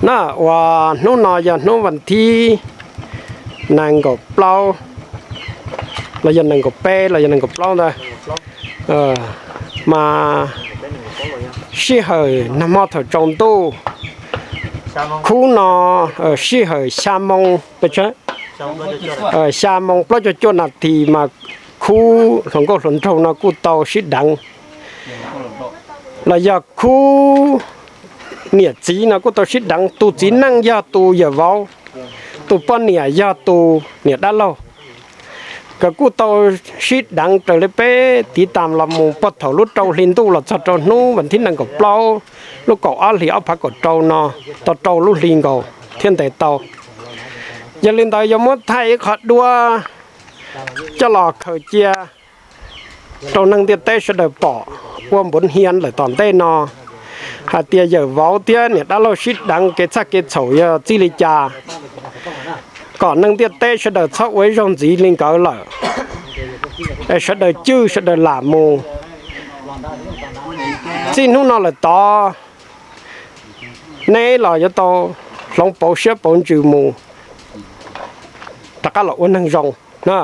Na, uas hnub no yog hnub vas thib nees nkaum plaub los yog nees nkaum peb los yog nees nkaum plaub ntawd, mas sij hawm nag hmo thaum tsaus ntuj khub no, sij hawm xya moo, xya moo plaub caug cuaj nas this mas khub hluas nkauj hluas nraug no kuj tau sib deev, los yog khub niam txiv no kuj tau sib deev. Tus txiv neej yog tus yawm vauv, tus poj niam yog tus niam dab laug. Nkawd kuj tau sib deev raws li peb tiv tas los mus puag thaum lub rau hli ntuj los txog rau hnub vas thib nees nkaum plaub lub kaum ob hlis ob phav kaum rau no, tau rau lub hli nkaus thiaj ntes tau. Yog li ntawd yuav muab thaij ib qho duab coj los khaws cia rau neeg ntiaj teb sawv daws pom ua npuv hia lawm tom ntej no, hais tias yawm vauv thiab niam dab laug sib deev kev txhaj kev txhaum yog txij li cas, kom neeg ntiaj teb sawv daws txhob ua ib zaug ntxiv li nkawd lawm, es sawv daws cwj sawv daws lam mus. Txij hnub no lawm tod, neb los yuav tau hloov pauv siab pauv ntsws mus rov qab los ua neeg zoo na.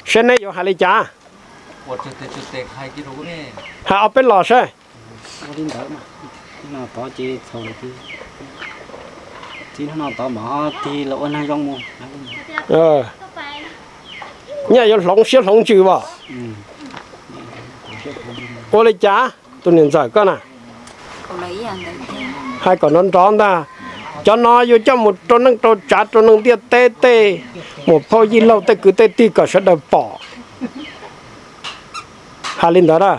Seb neb yuav hais li cas? Hais ob peb los saib. Nyaj yuav hloov siab hloov ntsws as. Ua li cas tus niam ntxawm koj na? Hais kom nrov nrov ntag. Cov no yuav coj mus rau neej rau tsav rau neeg ntiaj teb tej, muam phauj yij laug tej kwv tej tij kom sawv daws pom. Hais li ntawd na.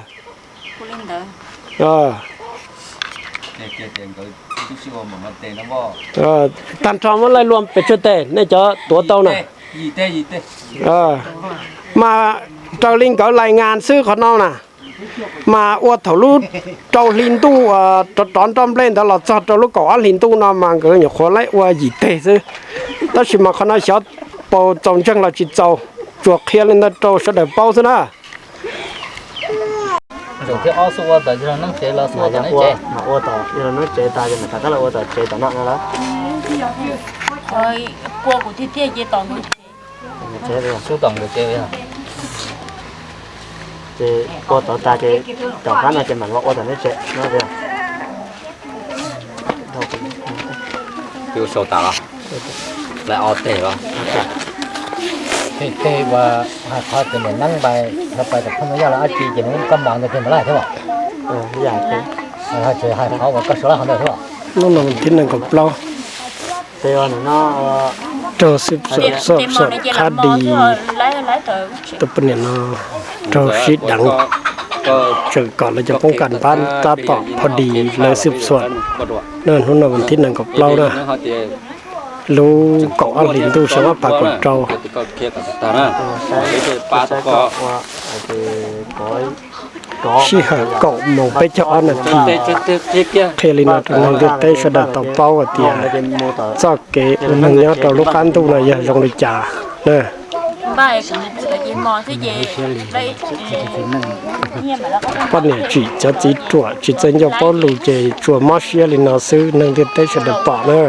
Tag nrho muab laij luam pes tsawg tes nej cov tuav tau na. Mas raws li nkawd lais ngas xwb qhov no na, mas ua thaum lub rau hli ntuj rov rov nroj nplej ntawd los txog rau lub kaum ob hlis ntuj no mas nkawd nyuam qhuav laij ua yim teg xwb. Tab sis mas qhov no xyov puas txaus ntseeg los tsis txaus, tsuas qhia li ntawd rau sawv daws paub xwb na. Ces ua tod tas ces tom qab no ces mam los ua tom neb tsev no. Sau tas los, lawv o teg los, teg ua hais qhov tias niam neeb pais, pais tom phoj ntoo yaj los dab tsi ces nws koj mos ntawd tiag mas lawm thiab os. Hais qhov uas koj sau lawm hov ntawd thiab os. Hnub no vas thib nees nkaum plaub, raug xwb xuam xoj xuam qhab dis, tus poj niam no raug sib deev, tseem kom lawv cov poob kas npab tab tom pho dis lawv xwb xuam. Hnub no vas thib nees nkaum plaub na, lub kaum ob hlis ntuj xyoo ob phav kaum rau, sij hawm kaum moos peb caug ob nas this. Qhia li no rau neeg ntiaj teb sawv daws tau paub hais tias txoj kev ua neeg nyob rau lub qab ntuj no yog zoo li cas na. Poj niam tsim cov txiv ruam tsis txawj ncauj paub lus ces tsuas mob siab li no xwb, neeg ntiaj teb sawv daws pom na.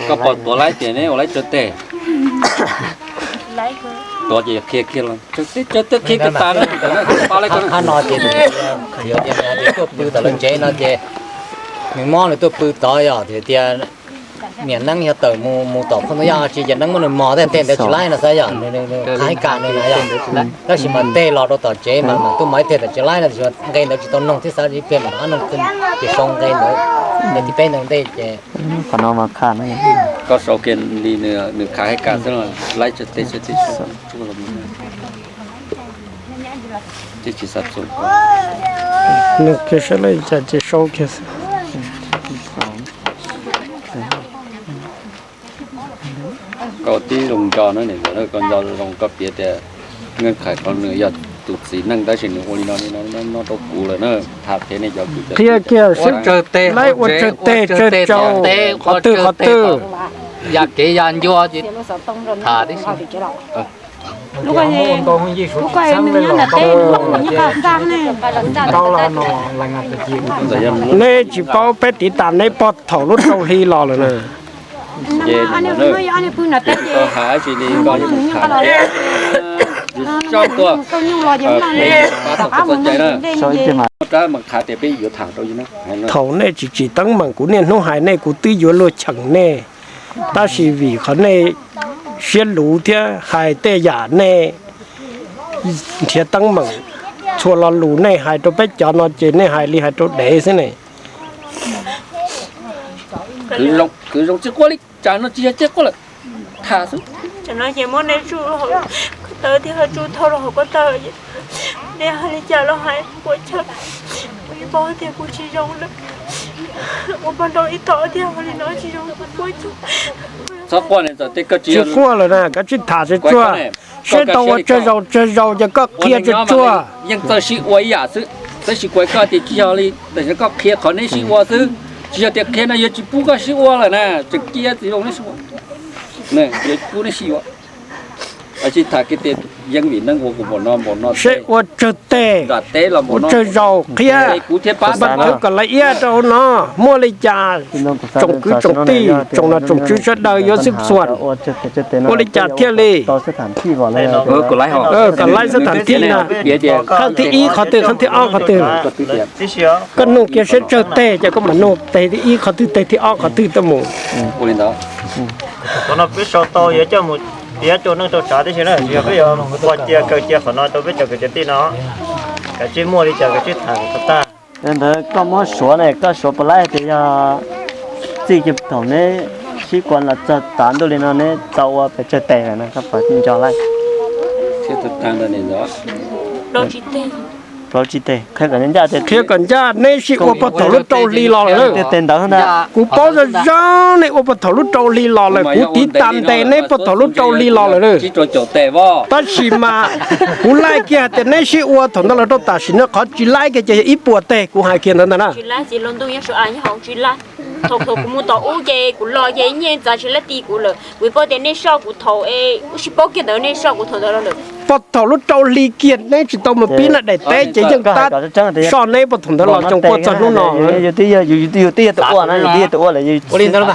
Koj pom tuav laib tias neb ua laib tsawg teg? Tuav ces yog qhia kiag los tsawg teg, tsawg teg qhia kiag tas na. Qhab no ces, yog tias nws tuaj pw tom lawv tsev no ces nws mob nws tuaj pw tod, yog tias niam neeb yog tawm mus tom phoj ntoo yaj tsi ces neeb muab nws mos tej teg ntawd tsis laib no xav yog nws qhab ib kas nws na yog. Tab sis mas teg los rau tom tsev mas mam tuaj mos ib teg tom tsev laib no, nqe ntawd tsis tau noog thiab xav ib pliag mam rov qab noog ces sau nqe ntawd, nqe thib peb ntawd ntej ces. Koj sau kiag li nws qhab ib kas xwb, laib tsawg teg tsawg teg. Nws qhia saib li cas ces sau kiag xwb. Koj tib zoo nco na, koj nco zoo koj piav tias nqe qhab qhov nws yog tus txiv neej tab sis nws ua li no li no no rau kuv lawm na. Tham pem nej cov kws qhia kiag xwb, laib ua tsawg teg tsawg tsaus, qhov twg qhov twg, ya kev ya ncua ces tham tib si. Lub ko, lub ko nws nyob nram teb, nws nyob qab xaj ne. Neb tsis paub, peb tiv tas neb puag thaum lub rau hli los lawm na. Thaum nej tsis tsim teeb meem, kuv niaj hnub hais nej, kuv twb yuav luag cheem nej, tab sis vim qhov nej siab luv thiab hais tej yam nej nrhiav teeb meem, txhua lo lus nej hais rau peb cov no ces nej hais li hais rau dev xwb ne. Kwv zoo tsis quaj li, tsam no tsis yog tsis quaj lawm, tham xwb. Tsam no ces muab neb tsuj hauv ko taw thiab ho tsuj thauj rau hauv ko taw. Neb hais li cas los hais, ua chaw, kuv yeej paub tias kuv tsis zoo lawm. Ua poj nrauj ib tom thiab ho li no tsis zoo, kuv ua chaw. Txhob quaj, tsis quaj lawm na, kav tsij tham tsis tsuag. Seb tau ua tsawg zaus tsawg zaus ces koj qhia tsis tsuag. Yeej txawj sib ua ib yam xwb, tab sis kuv hais koj tias tsis yog li, tam sim no koj qhia qhov neb sib ua xwb, tsis yog tias qhia no yuav tsis pub koj sib ua lawm na, tseem cia txiv zoo neb sib ua, yuav pub neb sib ua. Tsis tham kiag tias yeej vim neeg ua kuv npaum no npaum no, seb ua tsawg teg, ua tsawg zaus qhia, kuv thiaj pab tau kom lawv iab rau hauv no. Muaj li cas tsoom kwv tsoom tij, tsoom nom tsoom tswv sawv daws yuav xwb xuas, ua li cas thiaj li. Kom laib xwb tham thib na, qhov thib ib qhov twg, qhov thib ob qhov twg. Koj nug kiag seb tsawg teg ces koj mam nug teg thib ib qhov twg, teg thib ob qhov twg tuaj mus. Qhov no peb sau tau yuav coj mus piav rau neej rau tsav tib si na, yog peb yuav pog cia kaw cia qhov no rau peb cov kwv cov tij no, kav tsij muaj li cas kav tsij tham kom tag. Yog ntawd koj muab suav ne, koj suav puas laib tias yog txij kiag thaum neb sib kua los txog tav ntuj li no neb tau ua pes tsawg teg lawm no, koj puas nco laib? Plaub tsib teg. Qhia kom ncaj, neb sib ua puag thaum lub rau hli los lawm. Kuv paub zoo zoo, neb ua puag thaum lub rau hli los lawm, kuv tiv tas ntes neb puag thaum lub rau hli los lawm. Tab sis mas kuv laij kiag hais tias neb sib ua thaum ntawd los rau tam sim no qhov tsis laib kiag ces yog ib puas teg, kuv hais kiag ntawd ntag na. Thaum kuv mus tom ub ces kuv los ces nyiaj txav tsis laib ti kuv lawm, kuv paub tias nej soj kuv thaum, wb sib paub kiag ntawd nej soj kuv thaum ntawd los lawm. Puag thaum lub rau hli kiag neb tsis tau mus pib na, daim teb ces yeej tab soj neb puag thaum ntawd los tseem quaj txog hnub no. Yus twb yog tus ua na, yus twb yog tus ua lawm.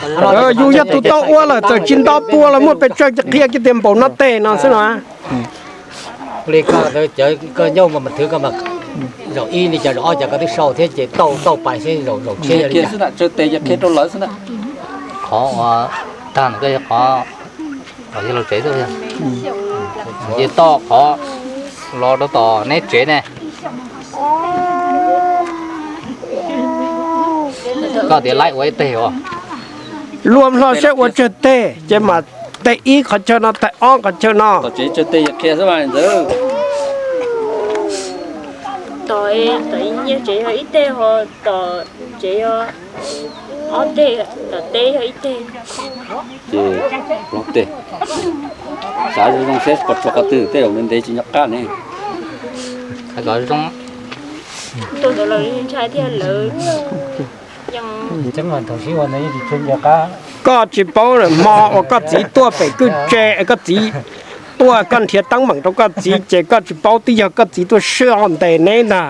Yus yog tus tau ua lawm, txawm tsis nto pua los muaj pes tsawg ces qhia kiag tias npaum no teg no xwb no. Ua li koj ntawd cov koj ncauj mas mas thwv koj mas zaum ib li cas zaum ob cas koj twb sau thiab ces tau tau pais xwb zaum zaum tshiab li cas. Qhov uas tag ntawd koj yog qhov, qhov yog los tsev xwb. Ces toj qhov los rau tom neb tsev ne. Koj tias laib ua ib teg os. Luag hlo saib ua tsawg teg ces mam teg ib qhov chaw no, teg ob qhov chaw no. Tom tsev tsawg teg yog qhia xwb mas ntxawm. Tom, tom nyiaj tsev yog ib teg ho tom tsev yog ob teg, tom teb yog ib teg. Ces plaub teg. Xav zoo zoo seb puas tsuas qhov twg, tej zaum ntev tsis nco qab ne. Hais kom zoo. Tuaj ntawd los ntshai thiab lawv. Koj tsis paub hmo uas koj txiv tuaj pem kwj tse, koj txiv tuaj, koj nrhiav teeb meem rau koj txiv ces koj tsis paub, twb yog koj txiv tuaj soj ntes neb ntag.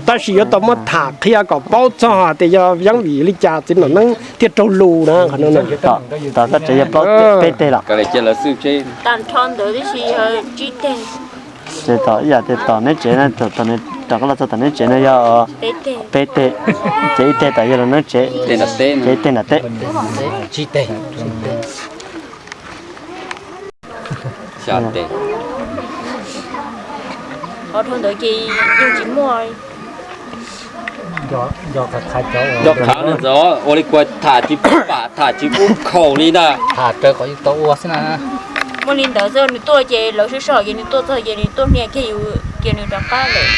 Tab sis yuav tau muab tham qhia kom paub txog tias yog yeeb vim li cas txiv nom neeb thiaj raug lus na. Tom koj tsev yog plaub, peb teg los? Ces tom ib yam tias tom neb tsev na, tom koj los txog tom neb tsev na yog peb teg, ces ib teg tom yog los neb tsev, ces ib teg nram teb. Qhov dhau ntawd ces yeej tsis muaj. Nco qhav ntawd ua li kuv tham tsis pub pam, tham tsis pub khaum li na. Tham raws qhov yus tau ua xwb na. Muaj li ntawd xwb, nws tuaj ces lawv sib sau ces nws tuaj txog ces nws tuaj hnia kiag yus ces nws rov qab lawm.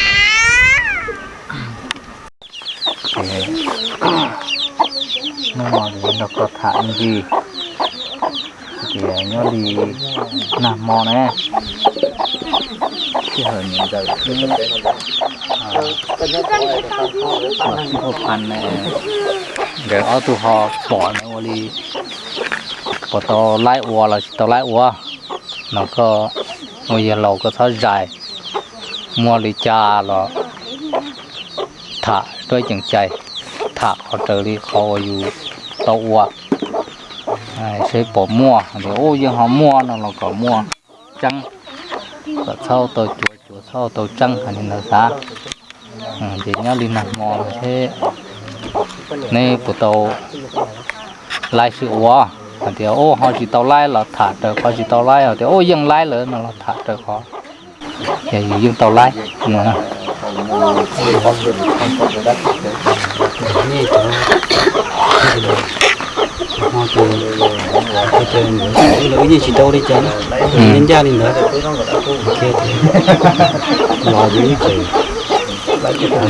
Hnub no ces nrog koj tham ib ncig, ces nyob li nag hmo na, sij hawm niam ntxawm thiab Pha Phan nkawd ob tug ho pom na ua li puas tau laib ua los tsis tau laib ua no koj ua yawg laus koj txhob zais, muaj li cas los tham rau ceem cai, tham qhov raws li qhov uas yus tau ua, seb puas muaj tias ub yeej ho muaj no los kom muaj tseeb, kom txhob tau cuav cuav txhob tau tseeb hais li ntawd xav. Ces nyob li nag hmo no seb neb puas tau laib sib ua, hais tias ub ho tsis tau laib los tham raws qhov tsis tau laib, hais tias ub yeej laib lawm no los tham raws qhov yus yeej tau laib no. Yeej tsis tau li cas, ncaj li ntawd. Los yus ib txwm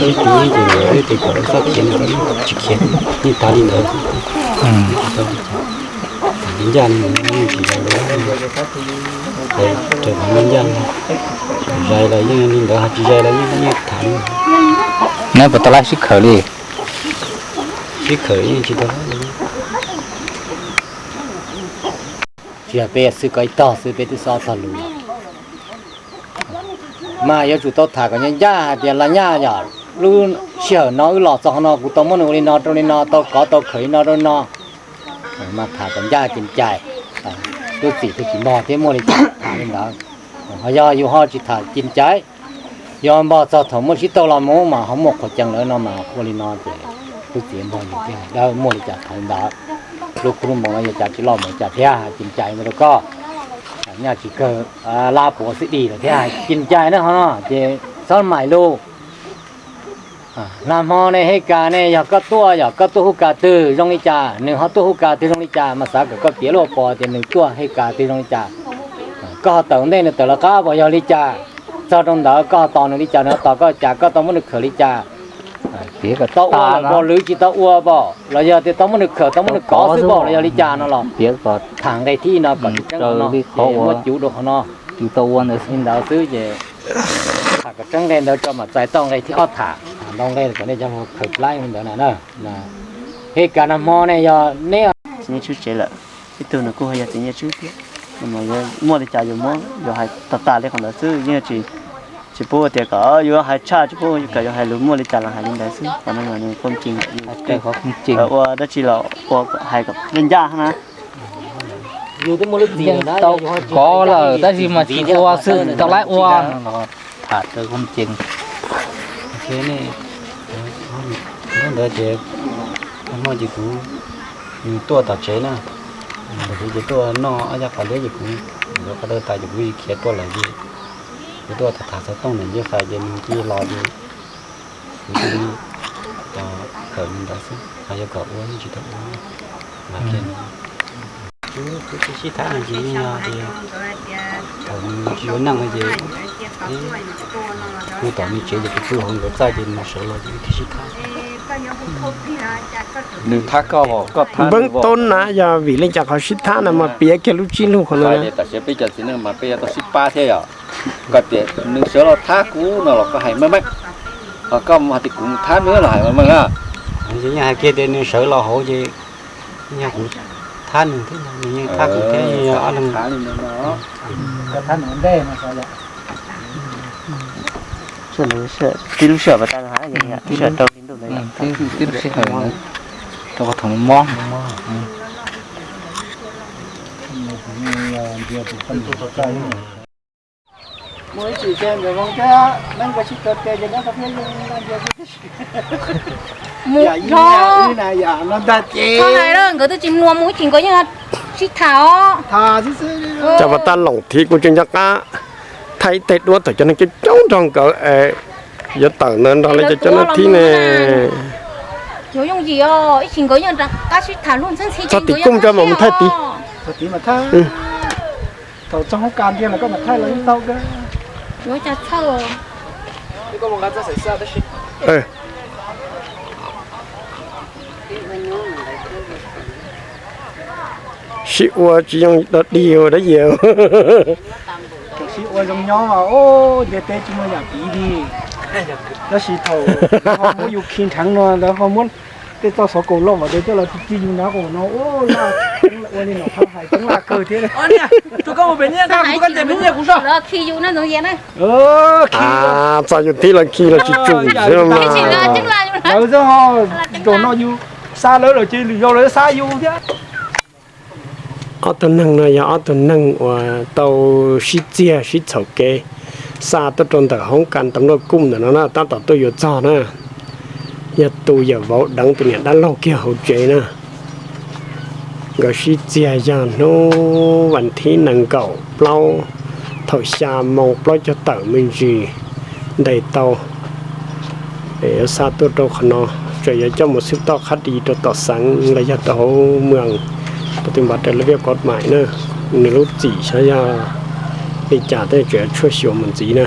sib tiv ces ib txwm kom txhob khiav li ntawd, tsis khiav, yeej tas li ntawd. Ncaj li ntawd yeej tsis zoo li, raws qhov ncaj, zais los yeej li ntawd, ho tsis zais los yeej tham li. Neb puas tau laib sib khawm li? Sib khawm yeej tsis tau. Tsis yog peb xwb, koj ib tog xwb peb twb xav ob tog lus. Mas yuav tsum tau tham kom ncaj ncaj hais tias los nyaj yog lub sij hawm no wb los txog qhov no kuv tau muab nws ua li no rau li no, tau kov tau khawm li no rau li no. Mas tham kom ncaj ci ncais, lub txim thiaj tsis npog thiab muaj li cas tham li ntawd. Ho yog yus ho tsis tham ci ncais, yog npog txog thaum muaj sib tawg los mus mas ho muaj qhuas cees lawm no mas ua li no ces lub txim npog yus thiab, dawb muaj li cas tham li ntawd. Lub kub lub npoo no yog cas tsis loj mus cas thiab, ci ncais ntawd rau koj. Nyaj tsis kawg lab puav xwb dim lawm thiab, ci ncais na ho no ces txhob mais lus. Nag hmo ne Hej Kas ne yog koj tuaj, yog koj tuaj hu kas twg zoo li cas, nws ho tuaj hu kas twg zoo li cas mas xav kom koj piav lub hauv paus tias nws tuaj Hej Kas twg zoo li cas. Koj ho tawm ntej nws tawm lawv qab pom yog li cas, txog rau ntawd koj ho tos nws li cas, nws ho tos koj li cas, koj tau muab nws khawm li cas, tau ua los pom lwm tsis tau ua pom los yog tias tau muab nws khawm tau muab nws kov xwb pom los yog li cas no los tham nqe thib no kom tsis tseeb qhov no, muab cuv rau qhov no. Li ntawd xwb ces tham kom tseeb nqe ntawd tso mam txais tau nqe thib ob tham, tham ntau nqe kom nej cov hluas khaws plaib li ntawd na. Hej Kas nag hmo ne yog neb tsis nyiaj tshwj tsev lawm, ib tug nws kuj ho yog txiv nyiaj tshwj thiab, muaj li cas yus muab yus hais tag tas li qhov ntawd xwb, yeej tsis pub tias kom yuav hais tshaj, tsis pub kom yuav hais lus, muaj li cas los hais li ntawd xwb. Qhov no mas nws qhuam cees, ua dab tsi los ua hais kom ncaj ncaj na. Yeej tau kov lawm tab sis mas tsis ua xwb, tsis tau laib ua no los tham raws qhuam cees. Ntawd ces hmo ces kuv tuaj tom tsev na, kuv ces tuaj noj ob yab qos liab ces kuv yuav qhov dawb tas ces kuv khiav tuaj lawm ces kuv tuaj tham tham xov tooj ntawm Ncej Fais ces nws cia li los ces kuv cia li khawm li ntawd xwb, ho yog kom ua yeej tsis tau ua. Kuv tsis sib tham no ces yeej yog tias thaum nws tsis yuav neej no ces kuv tom nws tsev ces kuv pw hauv nkawd txaj ces nws sawv los ces wb thiaj sib tham. Nws thab koj, koj thab nws. Npeb tub na yog vim li cas qhov sib tham no mas piav kiag lub tsib lub qhov no. Tam sim peb cov txiv neej mas peb yuav tau sib pab thiab yom. Koj tias nws sawv los thab kuv no los koj hais meej meej, ho koj hais tias kuv mus thab nws los hais meej meej na. Yeej hais kiag tias nws sawv los hauv ces yog kuv thab nws thiab, nws yeej thab kuv thiab, yog ob leeg. Tib lub sij hawm pas tas, tib lub sij hawm rau li ntuj ntawd, tib lub sij hawm rau qhov thaum mob. Mus hais nkawd twb tsis mluas mus ib chim nkawd yeej sib tham os. Cov pas tas loos thiv kuv tseem nco qab thaij ib teg duab thaum cov neeg coob coob nrog nkawd es yuav tawm ntawd nrog li cov cov neeg thiv ne. Yuav yooj yim os, ib chim nkawd yeej rov qab sib tham luag ntxhi ntxhi. Txog tim kuj cov mam mus thaij tid. Thaum txog hoob kas ntiag los koj mam thaij los yeej tau. Yuav cas txhawj. Sib ua tsis zoo dog dig dab yau. Sib ua zoo nyob mas ntiaj teb tsis muaj yam piv li. Tab sis thaum ho muab yus khi nrheev no lawv ho muab Tej txoj xov kaum loj mas coj los khi yus nrad qhov no, ua li no hais coob laj kawg thiab. Txog yus thib los khi los tsis tsum xwb mas. Lawv txog, zaum no yus xa lawv los ces lwm zaus lawv xa yus thiab. Ob tug neeg no yog ob tug neeg uas tau sib txiag sib txhaum kev xa tuaj rau ntawm hoob kas tas luaj kuj ntawm no na, tab tom tuaj yuav txog na. Yog tus yawm vauv deev tus niam dab laug kiag hauv tsev na. Nkawd sib txiag yog hnub vas thib nees nkaum plaub thaum xya moo plaub caug tawm me ntsis ntes tau. Yuav xa tuaj rau qhov no, tseem yuav coj mus xwb toj qhab ris rau tom xeev los yog rau hauv moos, rau tus npaj raws lawv viaj kov mais na. Nws lub txim xyov yog li cas thiab, tseem yuav tshuaj xyuas mus ntxiv na.